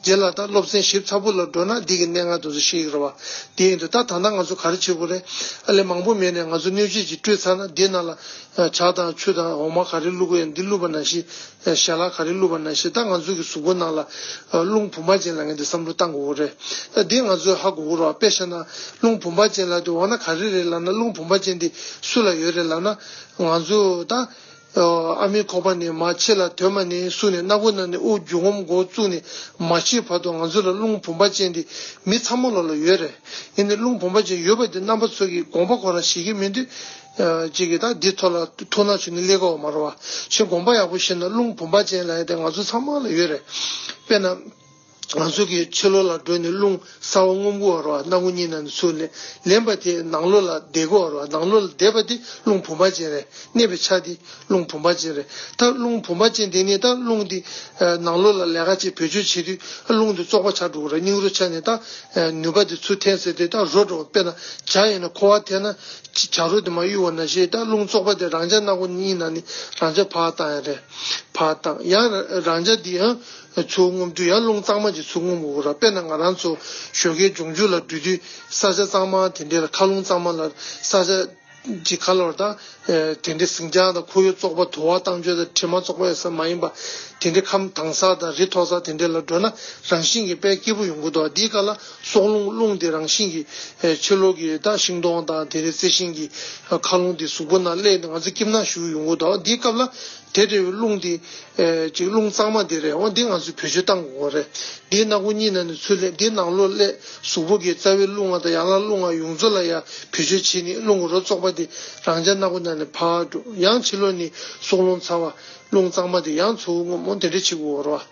རྗེས་ལ་ད་སློབ་ཚན་ཞིབ་ཚགས་པོ་ལ་འགྲོ་ན་འདི་གི་གནད་འགག་དེ་ཚོ་ཤེས་ཀྱི་རེད་བ། དེ་ཡིན་དུས་ད་ད་ལྟ་ང་ཚོ་ག་རེ་བྱེད་དགོས་རེད། ཨ་ལས་མང་པོ་མེད་ནས་ང་ཚོ་སྣོད་བཅུད་ཅིག་བཀྲུས་ཚར་ན་འདི་ནང་ལ་ཨ་ཇ་དང་ཆུ་དང་འོ་མ་ག་རེ་བླུགས་དགོས་ཡོད་འདི་བླུགས་པ་ནང་བཞིན། ཞལ་ལག་ག་རེ་བླུགས་པ་ནང་བཞིན་ད་ང་ཚོ་གི་གཟུགས་པོ་ནང་ལ་རླུང་བུམ་པ་ཅན་ལབ་མཁན་དེ་བསམ་བློ་བཏང་དགོས་ཀྱི་རེད། འདི་ང་ཚོས་ཧ་གོ་དགོས་རེད་བ། དཔེ་བཞག་ན་རླུང་བུམ་པ་ཅན་ལབ་དུས་འོ་ན་ག་རེ་རེད་ལབ་ན། རླུང་བུམ་པ་ཅན་དེ་སུ་ལ་ཡོད་རེད་ལབ་ན། ང་ཚོ་ད་ཨ་མའི་ཁོག་པ་ནས་མར་ཕྱི་ལ་དོན་མ་ནས་བཟུང་ནས་སྣ་ཁུང་ནང་ནས་དབུགས་རྒྱུག་ངོམ་འགོ་བཙུགས་ནས་མ་ཤི་བར་དུ་ང་ཚོ་ལ་རླུང་བུམ་པ་ཅན་དེ་མི་ཚང་མ་ལ་ལ་ཡོད་རེད། ཡིན་ནའི་རླུང་བུམ་པ་ཅན་ཡོད་པ་དེ་རྣམ་པ་ཚོ་གིས་དགོངས་པ་ཁོ་རང་བཞེས་ཀྱི་མེད་དུས། ཅིག་གིས་ད་འདི་ཐོག་ལ་ཐུགས་སྣང་བྱས་ནས་སླེབས་ཀྱི་ཡོད་མ་རེད་བ། ཁྱོད་དགོངས་པ་ཡག་པོ་བཞེས་ན་རླུང་བུམ་པ་ཅན་ལབ་ཡས་དེ་ང་ཚོ་ཚང་མ་ལ་ཡོད་རེད། དཔེར་ན། ང་ཚོ་གིས་ཕྱི་ལོགས་ལ་འགྲོ་ནས་རླུང་གསར་པ་རྔུབ་ཀྱི་ཡོད་རེད་བ། སྣ་ཁུང་གཉིས་ནང་ནས་ཚུར་ལེན་ལེན་པ་དེ་ནང་ལོགས་ལ་བསྡད་ཀྱི་ཡོད་རེད་བ། ནང་ལོགས་ལ་བསྡད་པ་དེ་རླུང་བུམ་པ་ཅན་རེད། གནས་པའི་ཆ་དེ་རླུང་བུམ་པ་ཅན་རེད། ད་རླུང་བུམ་པ་ཅན་དེ་ནི་ད་རླུང་དེ་ནང་ལོགས་ལ་ལས་ཀ་བྱེད། བེད་སྤྱོད་བྱེད་དུས་རླུང་དེ་བཙོག་པ་ཆགས་འགྲོ་གི་རེད། རྙིང་རུས་ཆགས་ནས་ད་ནུས་པ་དེ་ཚུར་འཐེན་ཟེར་དུས་ད་རོ་འགྲོ། དཔེར་ན་ཇ་ཡིན་ན་ཁུ་བ་འཐེན་ན་ཇ་རོ་དེ་མར་གཡུག་པ་ནང་བཞིན་ད་རླུང་བཙོག་པ་དེ་རང་ཇ་སྣ་ཁུང་གཉིས་ནང་ནས་རང་ཇ་ཕར་བཏང་ཡ་རེད། ཕར་བཏང་ཡང་རང་ཇ་དེ་ཡང་ཚུར་རྔུབ་དུས་ཡང་རླུང་གཙང་མ་ཅིག་ཚུར་རྔུབ་དགོས་ར། དཔེར་ན་ང་རང་ཚོ་ཞོགས་ཀའི་ལྗོངས་རྒྱུ་ལ་འགྲོ་དུས་ས་ཆ་གཙང་མ་དེ་འདྲའི་ལ་མཁའ་རླུང་གཙང་མ་ལ་ས་ཆ་ཅིག་ཁ་ལོར་དང་དེ་འདྲའི་ཟིང་ཆ་དང་ཁོར་ཡུག་བཙོག་པ་དུ་བ་བཏང་ཆོག་དང་དྲི་མ་བཙོག་པ་ཡོད་ས་མ་ཡིན་པ་དེ་འདྲའི་ཁམས་དྭངས་ས་དང་རི་མཐོ་ས་དེ་འདྲའི་ལ་འགྲོ་ན་རང་བཞིན་གྱིས་དཔེ་སྐྱིད་པོ་ཡོང་གི་འདུག་དེའི་སྐབས་ལ་སྲོག་རླུང་རླུང་དེ་རང་བཞིན་གྱིས་ཕྱི་ལོགས་ཀྱི་ད་ཤིང་སྡོང་དང་དེ་འདྲའི་རྩི་ཤིང་གི་མཁའ་རླུང་དེ་གཟུགས་པོ་ནང་སླེབས་ནས་ང་ཚོ་སྐྱིད་སྣང་ཞིག་ཡོང་གི་འདུག་དེའི་སྐབས་ལ། དེ་འདྲ་བའི་རླུང་འདི། ཨེ་ཅིག་རླུང་གཙང་མ་འདི་རེད། འོ་འདི་ང་ཚོས་བེད་སྤྱོད་གཏང་དགོས་རེད། འདིའི་སྣ་ཁུང་གཉིས་ནང་ནས་ཚུར་སླེབས། འདིའི་ནང་ལོགས་སླེབས། གཟུགས་པོ་གི་རྩ་བའི་རླུང་ང་དང་ཡན་ལག་རླུང་ང་ཡོངས་རྫོགས་ལ་ཡ་བེད་སྤྱོད་བྱས་ནས་རླུང་གི་རོ་བཙོག་པ་འདི་རང་ཅག་སྣ་ཁུང་ནང་ནས་ཕར་འགྲོ། ཡང་ཕྱི་ལོགས་ནས་སྲོག་རླུང་ཚ་བ་རླུང་གཙང་མ་འདི་ཡང་ཚུར་རྔུབ། འོ་དེ་འདྲ་བྱེད་དགོས་རེད་བ།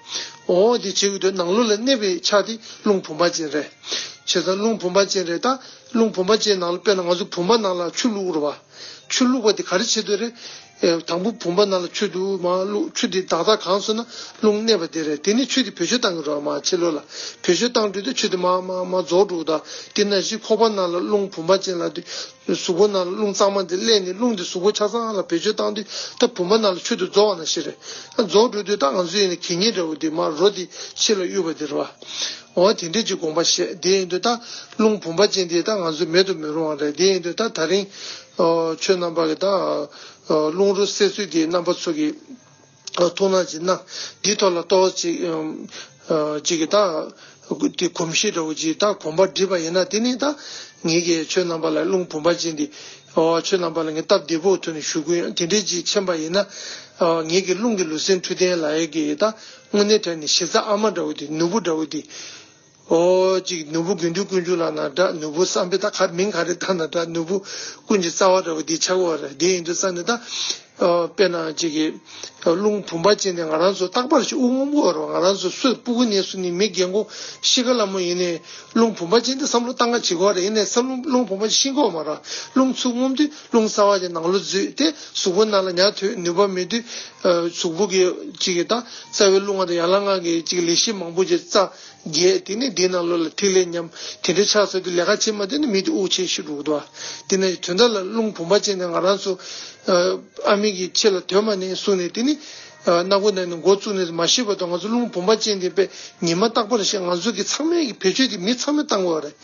འོ་དེ་བྱེད་དགོས་དུས་ནང་ལོགས་ལ་གནས་པའི་ཆ་དེ་རླུང་བུམ་པ་ཅན་རེད། བྱས་ཙང་རླུང་བུམ་པ་ཅན་རེད། ད་རླུང་བུམ་པ་ཅན་ནང་ལ་དཔེར་ན་ང་ཚོ་བུམ་པ་ནང་ལ་ཆུ་བླུགས་རེད་བ། ཆུ་བླུགས་པ་དེ་ག་རེ་བྱེད་དགོས་རེད། ཨེ་དང་པོ་བུམ་པ་ནང་ལ་ཆུ་དུ་མར་བླུགས། ཆུ་དེ་དག་དག་གང་སོང་ན་རླུང་གནས་པ་དེ་རེད། དེ་ནས་ཆུ་དེ་བེད་སྤྱོད་གཏང་གི་རེད་བ། མར་ཕྱི་ལོགས་ལ་བེད་སྤྱོད་གཏང་དུས་དེ་ཆུ་དེ་མར་མར་མར་རྫོགས་འགྲོ་གི། ད་དེ་ནང་བཞིན་ཁོག་པ་ནང་ལ་རླུང་བུམ་པ་ཅན་ལབ་དུས་གཟུགས་པོ་ནང་ལ་རླུང་གཙང་མ་དེ་སླེབས་ནས་རླུང་དེ་གཟུགས་པོ་ཆ་ཚང་ལ་བེད་སྤྱོད་གཏང་དུས་ད་བུམ་པ་ནང་ལ་ཆུ་དེ་རྫོགས་པ་ནང་བཞིན་རེད། རྫོགས་འགྲོ་དུས་ད་ང་ཚོ་ཡིན་ན་གད་སྙིགས་འདྲ་བོ་དེ་མར་རོ་དེ་ཕྱི་ལ་གཡུག་པ་དེ་རེད་བ། འོ་དེ་འདྲས་ཀྱི་དགོངས་པ་བཞེས། དེ་ཡིན་དུས་ད་རླུང་བུམ་པ་ཅན་དེ་ད་ང་ཚོ་མེད་དུ་མི་རུང་བ་རེད། དེ་ཡིན་དུས་ད་ད་རིང་ཨ་ཁྱོད་རྣམ་པ་གི་ད་ཨ་རླུང་རོ་བསལ་ཚུལ་དེ་རྣམ་པ་ཚོ་གི་ཨ་ཐུགས་སྣང་ཅིག་གནང་། འདིའི་ཐོག་ལ་ཏོག་ཙམ་ཅིག་ཨ་ཅིག་གི་ད་དེ་གོམས་གཤིས་འདྲ་བོ་ཅིག་ད་གོམ་པ་བསྒྲིགས་པ་ཡིན་ན། དེ་ནི་ད་ངེད་ཀྱིས་ཁྱོད་རྣམ་པ་ལ་རླུང་བུམ་པ་ཅན་དེ་ཨོ་ཁྱོད་རྣམ་པ་ལ་ངས་སྟབས་བདེ་པོའི་ཐོག་ནས་ཞུ་གི་ཡོད། དེ་འདྲས་ཅིག་མཁྱེན་པ་ཡིན་ན། ཨ་ངེད་ཀྱི་རླུང་གི་ལུས་སེམས་འཕྲོད་བསྟེན་ལབ་ཡས་ཀྱི་ད་དངོས་གནས་དྲང་གནས་གཞི་རྩ་ཨ་མ་འདྲ་བོ་དེ། ནོར་བུ་འདྲ་བོ་དེ། ཨོ་ཅིག་ནོར་བུ་དགེ་འདུན་དཀོན་མཆོག་ལབ་ན་འདྲ། ནོར་བུ་བསམ་འཕེལ་ད་ག་མིང་ག་རེ་བཏགས་ན་འདྲ། ནོར་བུ་ཀུན་གྱི་རྩ་བ་འདྲ་བོ་དེ་ཆགས་ཡོད་རེད། དེ་ཡིན་དུས་ཙང་ནས་ད་ཨོ་དཔེར་ན་ཅིག་གི་རླུང་བུམ་པ་ཅན་དེ་ང་རང་ཚོ་རྟག་པར་ཞིག་དབུགས་རྔུབ་ཀྱི་ཡོད་རེད། ང་རང་ཚོ་སུ་སྤུ་གུ་ནས་བཟུང་ནས་མི་རྒན་གོག་ཤི་ཁ་ལ་མོ་ཡིན་ནའི་རླུང་བུམ་པ་ཅན་དེ་བསམ་བློ་གཏང་ག་བྱེད་ཀྱི་ཡོད་རེད། ཡིན་ནའི་བསམ་བློ་རླུང་བུམ་པ་ཅན་ཤི་གི་ཡོད་མ་རེད། རླུང་ཚུར་རྔུབ་དུས་རླུང་གསར་པ་ཅིག་ནང་ལོགས་འཛུལ་ཏེ་གཟུགས་པོ་ནང་ལ་ཉར་ཐུབ་ནུས་པ་མེད་དུས་ཨ་གཟུགས་པོ་གི་ཅིག་གི་ད་རྩ་བའི་རླུང་ང་དང་ཡན་ལག་ལྔ་གི་ཅིག་ལས་གཞི་མང་པོ་ཅིག་རྩ་རྒྱས། དེ་ནས་འདི་ནང་ལོགས་ལ་ཐིག་ལེ་ཉམས། དེ་འདྲའི་ཆགས་ཚར་དུས་ལས་ཀ་བྱེད་མ་ཐུབ་ནས་མི་དེ་དབུགས་ཆད་ཤི་འགྲོ་གི་འདུག་དེ་ནས་དོན་དག་ལ་རླུང་བུམ་པ་ཅན་དེ་ང་རང་ཚོ་ཨ་མའི་གི་ཕྱི་ལ་དོན་མ་ནས་བཟུང་ནས་དེ་ནི་ཨ་སྣ་ཁུང་ནང་ནས་འགོ་བཙུགས་ནས་མ་ཤི་བར་དུ་ང་ཚོ་རླུང་བུམ་པ་ཅན་དེ་དཔེ་ཉི་མ་རྟག་པར་ཞིག་ང་ཚོ་གི་ཚང་མའི་གི་བེད་སྤྱོད་དེ་མི་ཚང་མས་གཏང་དགོས་རེད།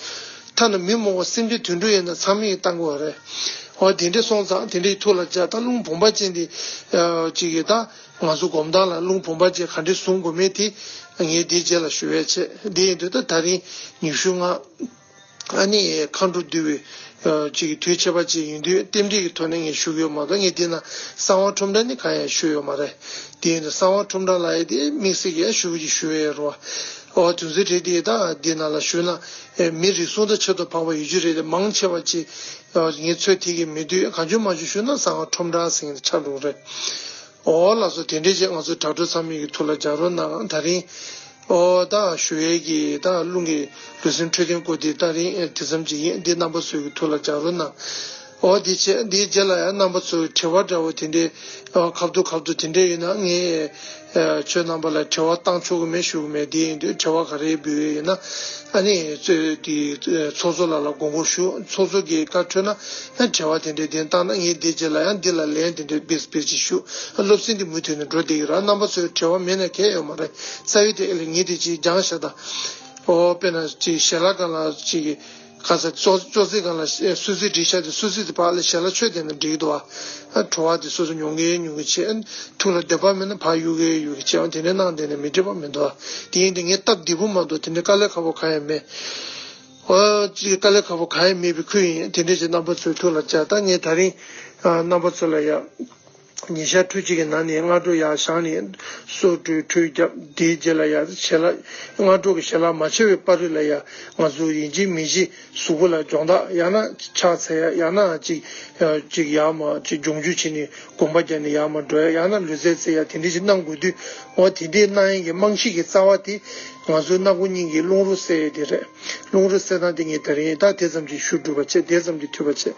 ཐ་ན་མི་མང་པོ་སེམས་ཅན་དུད་འགྲོ་ཡིན་ན་ཚང་མས་གི་གཏང་དགོས་རེད། འོ་དེ་འདྲས་སོང་ཙང་དེ་འདྲས་ཐུགས་ལ་འཇགས། ད་རླུང་བུམ་པ་ཅན་དེ་ཨ་ཅིག་གི་ད་ང་ཚོ་སྒོམ་སྟངས་ལ་རླུང་བུམ་པ་ཅན་ག་འདྲས་བཟུང་དགོས་མེད་དེ་ངས་དེའི་རྗེས་ལ་ཞུ་བའི་ཆེད། དེ་ཡིན་དུས་ད་ད་རིང་ཉི་ཤུ་ལྔ། ཨ་ནི་མཁའ་འགྲོ་འདུས་པའི་ ཅིག་གི་དུས་ཆད་པ་ཅིག་ཡིན་དུས་རྟེན་འབྲེལ་གྱི་ཐོག་ནས་ངས་ཞུ་གི་ཡོད་མ་གཏོགས། ངས་འདི་ན་གསང་བ་ཁྲོམ་བྲལ་ནི་གང་ཡང་ཞུས་ཡོད་མ་རེད། དེ་ཡིན་དུས་གསང་བ་ཁྲོམ་བྲལ་ལབ་ཡ་དེ་དམིགས་བསལ་གྱི་ཞུ་གི་ཞུ་ཡས་རེད་བ། ཨོ་དུས་ཚོད་རེད་དེ། ད་འདི་ན་ལ་ཞུས་ན་མི་རེ་ཟུང་དང་ཁྱད་དུ་འཕགས་པ་ཡོད་རྒྱུ་རེད་དེ། མང་ཆེ་བ་ཅིག་ངས་ཚོད་ཐིག་གི་མི་འདུག་གང་བྱུང་མང་བྱུང་ཞུས་ན་གསང་བ་ཁྲོམ་བྲལ་ཟེར་མཁན་དེ་ཆགས་འགྲོ་གི་རེད། ཨོ་ལགས་སོ། དེ་འདྲས་ཅིག་ང་ཚོ་དྲ་གྲོགས་ཚང་མས་ཀྱི་ཐུགས་ལ་འཇགས་རོགས་གནང་། ད་རིང་ཨོ་ད་ཞུ་ཡས་ཀྱི་ད་རླུང་གི་ལུས་སེམས་འཕྲོད་བསྟེན་སྐོར་དེ་ད་རིང་དེ་ཙམ་ཅིག་ཡིན། འདི་རྣམ་པ་ཚོས་ཀྱི་ཐུགས་ལ་འཇགས་རོགས་གནང་། ཨོ་དེ་བྱས་འདིའི་རྗེས་ལ་ཡང་རྣམ་པ་ཚོས་དྲི་བ་འདྲ་བོ་དེ་འདྲས་ཨོ་ཁ་ཐུག་ཁ་ཐུག་དེ་འདྲས་ཡོད་ན་ངས་ཨ་ཁྱོད་རྣམ་པ་ལ་དྲི་བ་བཏང་ཆོག་གི་མེད་ཞུ་གི་མེད། དེ་ཡིན་དུས་དྲི་བ་ག་རེ་འབུལ་ཡས་ཡོད་ན་ཨ་ནི་ཚོས་དེ་ཚོགས་གཙོ་ལགས་ལ་དགོངས་སྐོར་ཞུ། ཚོགས་གཙོ་གིས་བཀའ་འཁྲོལ་ན་ཡང་དྲི་བ་དེ་འདྲས་དེ་བཏང་ན་ངས་འདིའི་རྗེས་ལ་ཡང་འདི་ལ་ལན་དེ་འདྲས་སྤེལ་སྤེལ་ཅིག་ཞུ། སློབ་ཚན་འདི་མུ་མཐུད་ནས་འགྲོ་བསྡད་ཀྱི་རེད། རྣམ་པ་ཚོས་དྲི་བ་མེད་ན་གལ་ཡོད་མ་རེད། རྩ་བའི་དེ་ཨེ་ལས་ངས་དེ་ཅིག་སྦྱངས་བཞག་དང་། ཨོ་དཔེར་ན་ཅིག་ཞལ་ལག་སྒང་ལ་ཅིག་ག་ས་ཅོག་ཅོག་ཙེ་སྒང་ལ་སོ་སོའི་སྒྲིག་ཤག་དེ་སོ་སོའི་དེ་ཕར་ལ་ཞལ་ལག་མཆོད་བསྡད་ན་འགྲིག་གི་འདུག་བ། བྲོ་བ་དེ་སོ་སོ་མྱོང་གི་མྱོང་གི་བྱས། ཐུགས་ལ་བདེ་བ་མེད་ན་ཕར་གཡུག་གི་གཡུག་གི་བྱས། དེ་འདྲ་གནང་བསྡད་ན་མི་འགྲིག་པ་མི་འདུག་བ། དེ་ཡིན་དུས་ངས་སྟབས་བདེ་པོ་མ་གཏོགས་དེ་འདྲ་དཀའ་ལས་ཁག་པོ་གང་ཡང་མེད། ཨོ་ཅིག་དཀའ་ལས་ཁག་པོ་གང་ཡང་མེད་པའི་ཁུལ་ཡིན། དེ་འདྲ་ཅིག་རྣམ་པ་ཚོའི་ཐུགས་ལ་འཇགས། ད་ངས་ད་རིང་ཨ་རྣམ་པ་ཚོ་ལ་ཡ། ཉིན་ཞག་ཕྲུགས་གཅིག་གི་ནང་ནས་སྔ་དྲོ་ཡར་བཞེངས་ནས་སོ་བཀྲུས་ཁྲུས་བརྒྱབ། དེའི་རྗེས་ལ་ཡ་ཞལ་ལག་སྔ་དྲོ་གི་ཞལ་ལག་མ་མཆོད་པའི་བར་དུ་ལ་ཡ་ང་ཚོ་ཡིན་གཅིག་མིན་གཅིག་གཟུགས་པོ་ལ་སྦྱོང་བརྡར་ཡང་ན་ཕྱག་འཚལ་ཡ་ཡང་ན་ཅིག་ཅིག་ཡར་མར་ཅིག་སྦྱོང་རྒྱུ་བྱས་ནས་གོམ་པ་རྒྱག་ནས་ཡར་མར་འགྲོ་ཡ་ཡང་ན་ལུས་རྩལ་རྩེ་ཡ་དེ་འདྲ་ཞིག་གནང་དགོས་དུས། འོ་དེ་འདྲའི་གནང་ཡས་ཀྱི་རྨང་གཞི་གི་རྩ་བ་དེ་ང་ཚོའི་སྣ་ཁུག་སྙིང་གི་རླུང་རོ་བསལ་ཡས་དེ་རེད། རླུང་རོ་བསལ་སྟངས་དེ་ངས་ད་རིང་ད་དེ་ཙམ་གྱིས་ཞུ་གྲུབ་པ་བྱས། དེ་ཙམ་གྱིས་འཐུས་པ་བྱས།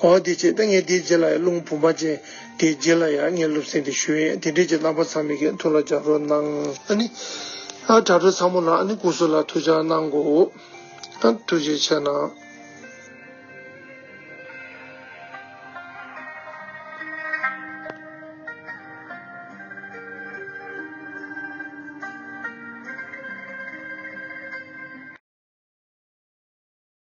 འོ་དེ་བྱས་ད་ངས་དེའི་རྗེས་ལ་ཡ་རླུང་བུམ་པ་ཅན་དེའི་རྗེས་ལ་ཡ་ངས་སློབ་ཚན་དེ་ཞུ་ཡས། དེ་འདྲའི་ཅིག་རྣམ་པ་ཚང་མས་ཀྱི་ཐུགས་ལ་འཇགས་རོགས་གནང་། ཨ་ནི་ཨ་དྲ་གྲོགས་ཚང་མ་ལ་ཨ་ནི་སྐུ་གཟུགས་ལ་ཐུགས་ཅག་གནང་དགོས། ཨ་ཐུགས་རྗེ་ཆེ་གནང་།